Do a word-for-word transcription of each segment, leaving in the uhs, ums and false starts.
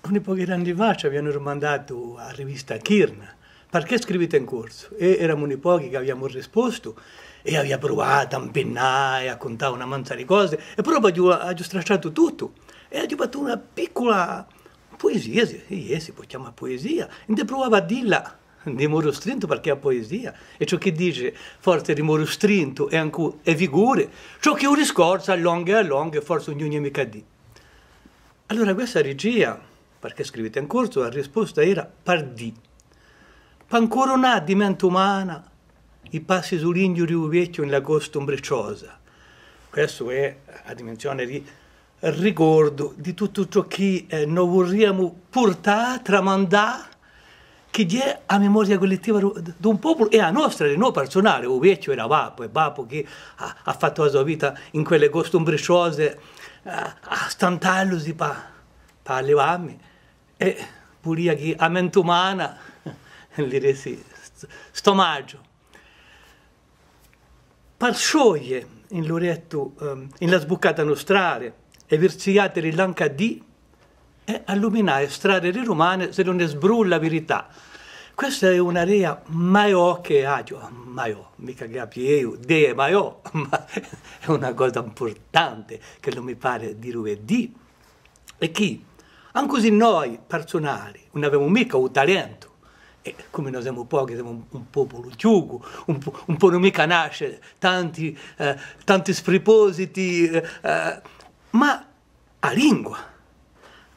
Uni pochi d'anni fà ci avianu dumandatu à a rivista Kyrn, parchì scrivite in corsu? È eramu uni pochi chì aviamu rispostu, è avia pruvatu à impinnà è à cuntà una manza di cose, è però aghju, aghju stracciatu tuttu, è aghju fattu una piccula puesia, sì, sì, si pò chjamà puesia, induv'e pruvava à dilla, di modu strintu, parchì a puesia hè ciò chì dice, forse di modu strintu è ancu e figure, ciò chì u discorsu à longu è à longu, forse ùn ghjunghje micca à dì. Allora questa dicia, parchì scrivite in corsu, a risposta era par dì. Pà incurunà di mente umana i passi sulinghjuri di u vechju in la costa umbricciosa. Questu hè a dimensione di ricordu di tuttu ciò chì, eh, no vurriamu purtà, tramandà, chì ghjè a memoria cullettiva d'un, d'un populu è a nostra, di noi parsunale, u vechju era babbu, è babbu chì hà, hà fattu a so vita in quelle coste umbricciose, eh, à stantallusi pà, pà allevà mi, è vulia chì a mente umana li dessi st-, st'omagiu. Par scioglie in lu rettu, ehm, in la sbuccata nustrale, e virziate di l'anca dì, è alluminà e strade di dumane s'ellu ne sbrulla a virità. Questa hè una idea maiò chì aghju, maiò, micca chì abbia eiu idee maiò, ma hè una cosa impurtante chì ùn mi pare di lu vede dì. È chì, ancu sì noi, parsunali, ùn avemu micca u talentu, è cum'è no semu pochi, semu un, un populu chjucu, ùn po-, ùn ponu micca nasce tanti, eh, tanti spripositi, eh, eh, ma a lingua,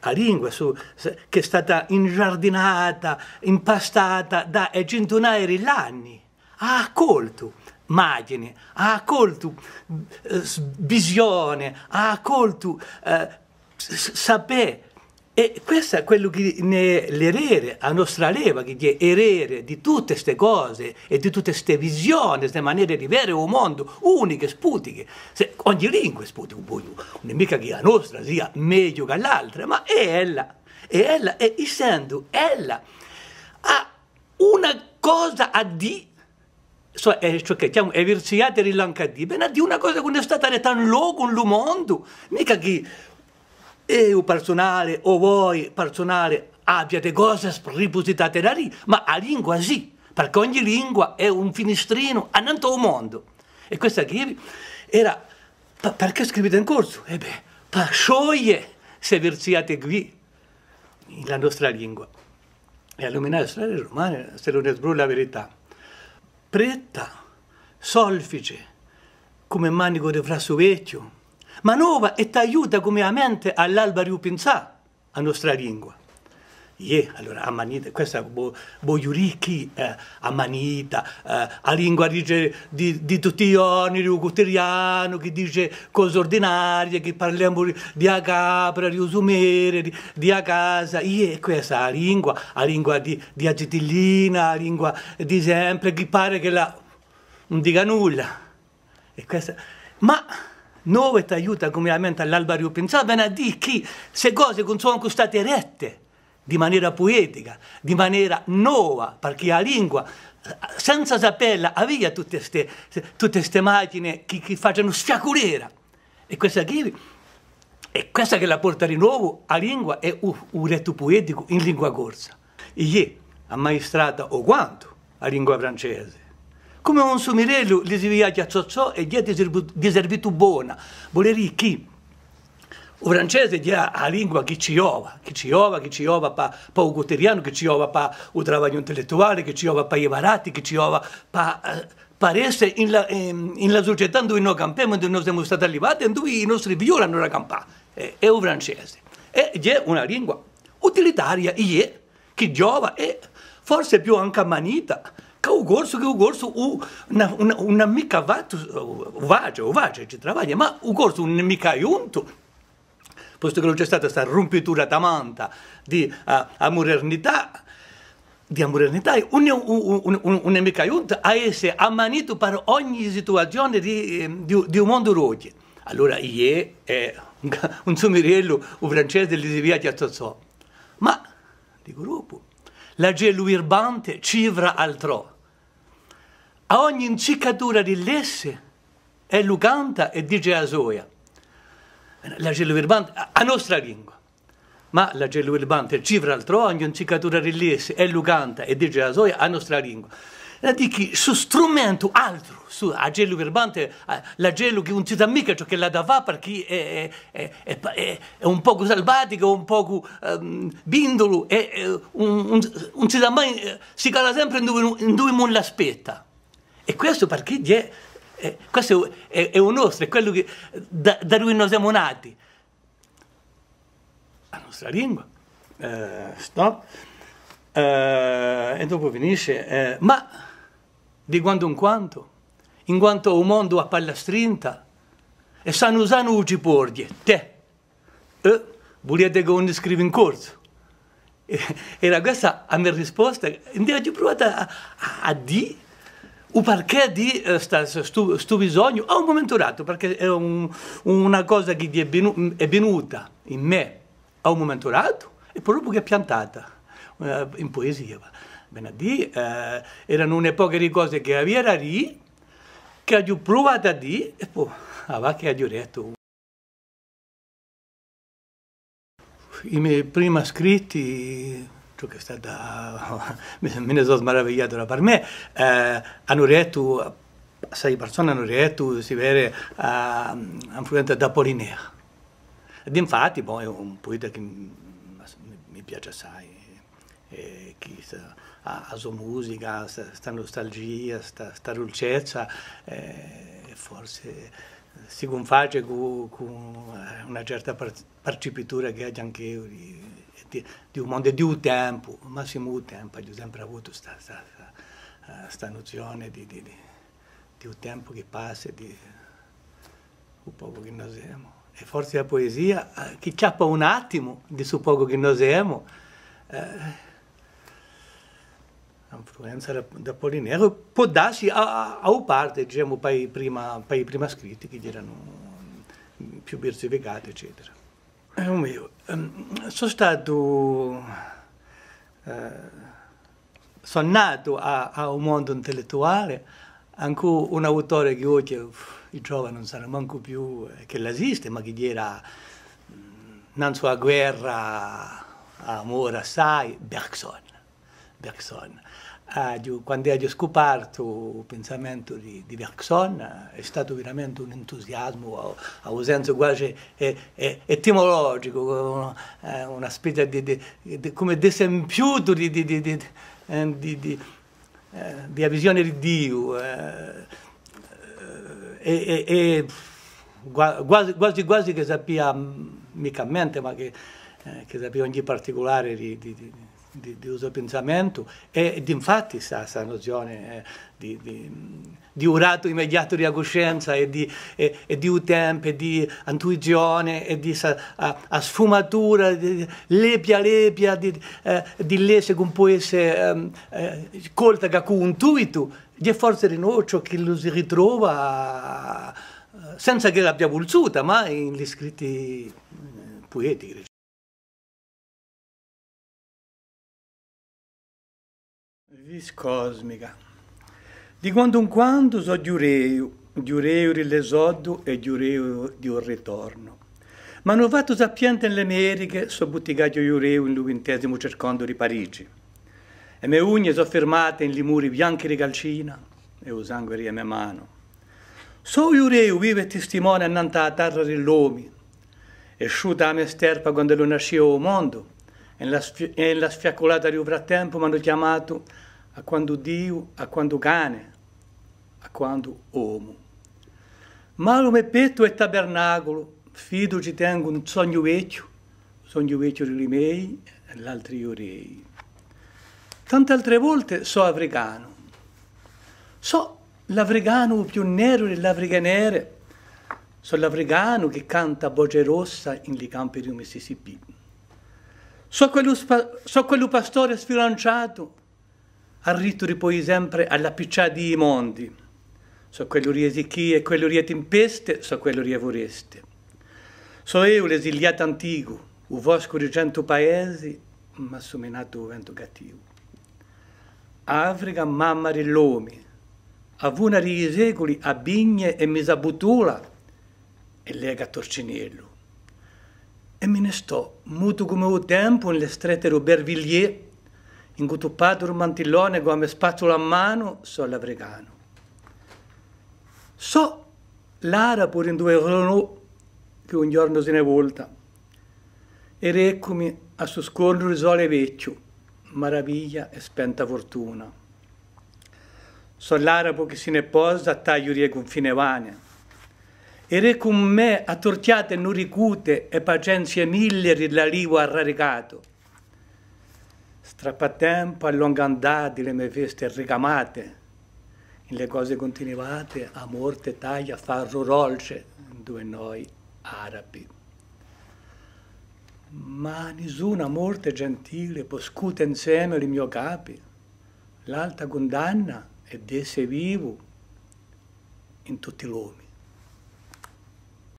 a lingua su-, se-, chì hè stata ingiardinata, impastata da e cintunaie d'anni, hà accoltu machine, hà accoltu, eh, s-, visione, hà accoltu, eh, s-, s-, sapè. È questu hè quellu chì n'hè l'erede, a nostra leva, chì hè erede di tutte ste cose è di tutte ste visione, ste manere di vede u mondu, uniche, sputiche. Sè, ogni lingua hè sputica, ùn hè micca chì a nostra sia megliu chè l'altre, ma hè ella, hè ella, è essendu ella, hà una cosa à dì, sò, hè ciò chì chjamu e virziate di l'anca dì, vene à dì una cosa chì ùn hè stata detta in locu in lu mondu, micca chì eiu parsunale o voi parsunale abbiate cose spripusitate da dì, ma a lingua sì, parchì ogni lingua hè un finistrinu annantu à u mondu. È questa quì era pà, parchì scrivite in corsu? È bè, pà scioglie ste virziate quì in la nostra lingua. È alluminà e strade dumane, s'ellu ne sbrulla a virità. Pretta, solfice, cum'è manicu di frassu vechju, ma nova è tagliuta cum'è a mente à l'alba di u pinsà, a nostra lingua. Iè, allora, ammanita, questa vo-, vogliu dì chì, eh, ammanita, eh, a lingua dice di, di tutti i ghjorni, di u cutidianu, chì dice cose ordinarie, chì parlemu di, di a capra, di u sumere, di, di a casa, iè, questa hè a lingua, a lingua di, di a zitellina, a lingua di sempre, chì pare ch'ella ùn dica nulla. È questa, ma nova è tagliuta cum'è a mente à l'alba di u pinsà, vene à dì chì ste cose chì ùn sò ancu state dette di manera puetica, di manera nova, parchì a lingua, eh, senza sapella, avia tutte ste, tutte ste machine chì, chì facenu sfiacurera. È questa chì, è questa chì la porta di novu a lingua è u, u dettu pueticu in lingua corsa. Iè, ammaistrata o quantu a lingua francese. Cum'è un sumirellu li si vede chì a zozò è ghjè di servu-, di servitù bona. Vole dì chì u francese ghjè a lingua chì ci ghjova, chì ci ghjova, chì ci ghjova pà, pà u cutidianu, chì ci ghjova pà u travagliu intellettuale, chì ci ghjova pà i barati, chì ci ghjova pà, eh, pà esse in la, in, in la sucetà induve no campemu, induve no semu stati allivati, induve i nostri figlioli anu da campà. Hè, hè u francese. È ghjè una lingua utilitaria, iè, chì ghjova, è forse più ancu ammanita, chè u corsu, chì u corsu u, ùn hà, ùn hà, ùn hà micca fattu, u face, u face, ci travaglia, ma u corsu ùn hè micca ghjuntu, postu chì ci hè stata sta rumpitura tamanta di, eh, a mudernità, di a mudernità, ùn hè, ùn, ùn, ùn, ùn hè micca ghjuntu à esse ammanitu per ogni situazione di, eh, di, di u mondu d'oghje. Allora, iè, hè un, un sumirellu, u francese li si vede chì a zozò. Ma, dicu dopu, l'acellu birbante cifra altrò. À ogni insiccatura di l'esse, ellu canta è dice a soia. L'acellu birbante, a, a nostra lingua. Ma l'acellu birbante ci fra l'altru, ogni unciccatura di lessi, ellu canta è dice a soia, a nostra lingua. È dici, stu strumentu altru, stu acellu birbante, eh, l'acellu chì ùn si sà micca ciò ch'ellu hà da fà, perchè hè, hè, hè, hè, hè un pocu salvaticu, un pocu, ehm, bindulu, è, è ùn, ùn, ùn si sà mai, eh, si cala sempre induve, induve ùn l'aspetta. È questu perchè hè, eh, questu hè, hè, hè u nostru, hè quellu chì, da, da duve no semu nati. A nostra lingua. Eh, stop. Eh, è dopu finisce, eh, ma di quandu in quandu, in quandu à u mondu à palla strinta, è sanu sanu u ci porghje, tè. Eh, vulete ch'o vi scriva in corsu? Eh, era questa a me risposta. È aghju pruvatu à, à, à dì u perchè di, eh, sta, stu, stu bisognu à un mumentu datu, perchè hè un, una cosa chì hè vinu-, hè vinuta in mè à un mumentu datu, è po dopu chì hè piantata, eh, in puesia. Vene à dì, eh, eranu una poca di cose chì avia da dì, chì aghju pruvatu à dì, è po, avà chì aghju dettu. I me prima scritti, ciò chì hè stata, mi, mi ne sò smaravigliatu da par mè, eh, anu dettu, assai persone anu dettu, si vede, eh, influenza d'Apollinaire. Ed infatti, bon, hè un pueta chì mi, mi piace assai. Eh, chì sta, a, a so musica, sta, sta nustalgia, sta, sta dulcezza, eh, forse si cunface cù, cù, eh, una certa par-, parcipitura chì aghju anch'eiu di, di, di u mondu è di u tempu, massimu u tempu, aghju sempre avutu sta, sta, sta, eh, sta nuzione di, di, di, di u tempu chì passa è di u pocu chì no semu. È forse a puesia, eh, chì chjappa un attimu di stu pocu chì no semu, eh, influenza da, d'Apollinaire, pò dassi à, à, à u parte, dicemu, pà i prima, pà i prima scritti chì eranu più versificati, eccetera. Eh, o miu, ehm, sò statu, eh, sò natu à, à u mondu intellettuale, ancu un autore chì oghje, uff, i giovani ùn sanu mancu più, eh, ch'ellu esiste, ma chì era, mm, nanzu à a guerra, amore assai, Bergson. Bergson. Aghju, quand'aghju scupartu u pinsamentu di, di Bergson, hè statu veramente un entusiasmu, à, à u sensu guasi, eh, eh, etimologicu, una, eh, una spezia di, di, di, cum'è d'essempiutu di, di, di, di, eh, di, di, eh, di a visione di Diu, eh, eh, è, è, è gua-, guasi, guasi, guasi chì sapia, mm, micca à mente, ma chì, eh, chì sapia ogni particulare di, di, di, di, di u so pinsamentu, è, è d'infatti sta, sta nuzione, eh, di, di, di u datu immediatu di a cuscenza è di, è, è di u tempu, è di a intuizione, è di sa, a, a sfumatura, di, lepia, lepia, di, eh, di lessi ch'ùn pò esse, ehm, eh, colta chè cù un intuitu, hè forse di noi ciò ch'ellu si ritrova, eh, senza ch'ellu l'abbia vulsuta, ma in li scritti, eh, puetichi. Vis cosmica. Di quandu in quandu sò ghjureu, ghjureu di l'esodu è ghjureu di u ritornu. M'anu fattu sapiente in le Meriche, sò butticaghju ghjureu in lu vintesimu circondu di Parigi. E me ugne sò firmate in li muri bianchi di calcina è u sangue di e me manu. Sò ghjureu vivu è tistimone annant'à a tarra di l'omi, è sciuta a me sterpa quand'ellu nasciu à u mondu, è in la sfi-, è in la sfiacculata di u frattempu m'anu chjamatu à quandu Diu, à quandu cane, à quandu omu. Ma lu me pettu hè tabernaculu, fidu ci tengu un sognu vechju, sognu vechju di li mei è l'altri ghjurei. Tant'altre volte sò africanu. Sò l'africanu u più neru di l'Afriche nere, sò l'africanu chì canta a voce rossa in li campi di u Mississippi. Sò quellu spa-, sò quellu pastore sfilanciatu, arrittu di poi sempre à l'appiccià di i mondi. Sò quellu di e sicchie è quellu di e timpeste, sò quellu di e fureste. Sò eu l'esiliatu anticu, u foscu di centu paesi, m'hà suminatu u ventu cattivu. Africa, mamma di l'omi, a funa di i seculi, abbigne è misa buttula è lega à Turcinellu. È Mi ne stò, mutu cum'è u tempu, in le strette di u Bervilliers, incutuppatu in u mantillone, cù a me spazzula in manu, sò l'africanu. Sò l'arabu di u Renault chì un ghjornu si ne volta. Ed eccumi à stu scornu di sole vechju, maraviglia è spenta furtuna. Sò l'arabu chì si ne posa à tagliu di e cunfine vane. Ed eccu mè atturchjate è nuricute è pacenzie mille di l'alivu arradicatu. Strappatempu à longu andà di le me feste ricamate, in le cose cuntinuate a morte taglia farru dolce induve noi arabi. Ma nisuna morte gentile pò scute inseme li mio capi, l'alta cundanna hè d'esse vivu in tutti l'omi.